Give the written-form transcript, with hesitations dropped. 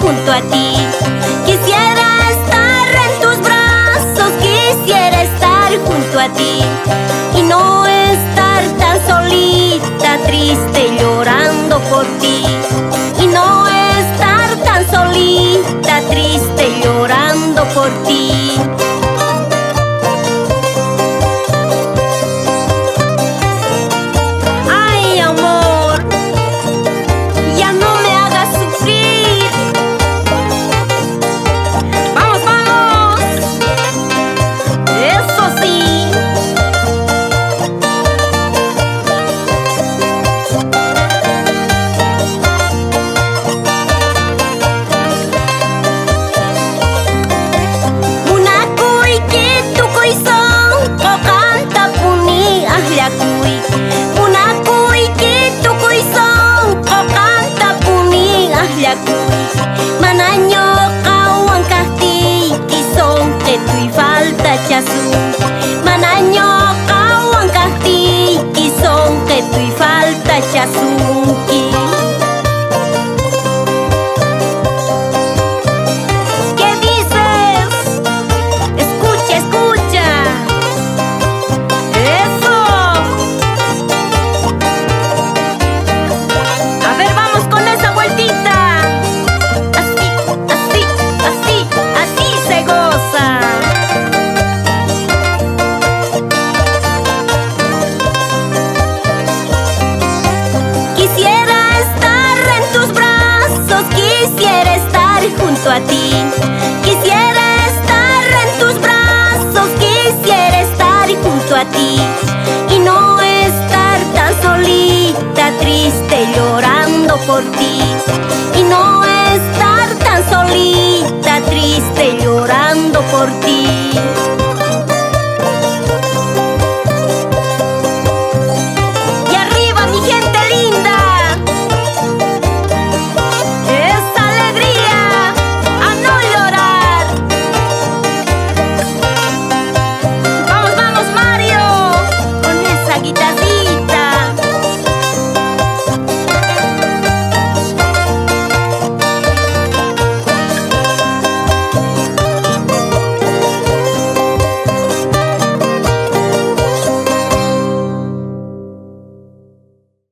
Junto a ti. Quisiera estar en tus brazos, quisiera estar junto a ti y no estar tan solita, triste, llorando por ti. Y no estar tan solita, triste, llorando por ti. Ay, amor, ya no me hagas sufrir. ¡Vamos, vamos! ¡Eso sí! Munakuyki tukuy sonqo qantapuni ajllakuy. Munakuyki tukuy sonqo qantapuni ajllakuy. Mana ñuqawan kajtiyki sonqetuy faltachasun. Mana ñuqawan kajtiyki sonqetuy faltachasunki. ¿Qué dices? Escucha, escucha. ¡Eso! A ver, vamos con esa vueltita. Así, así, así, así se goza. Quisiera estar en tus brazos, quisiera estar junto a ti. Quisiera estar en tus brazos, quisiera estar junto a ti y no estar tan solita, triste, llorando por ti. Y no estar tan solita, triste, llorando por ti.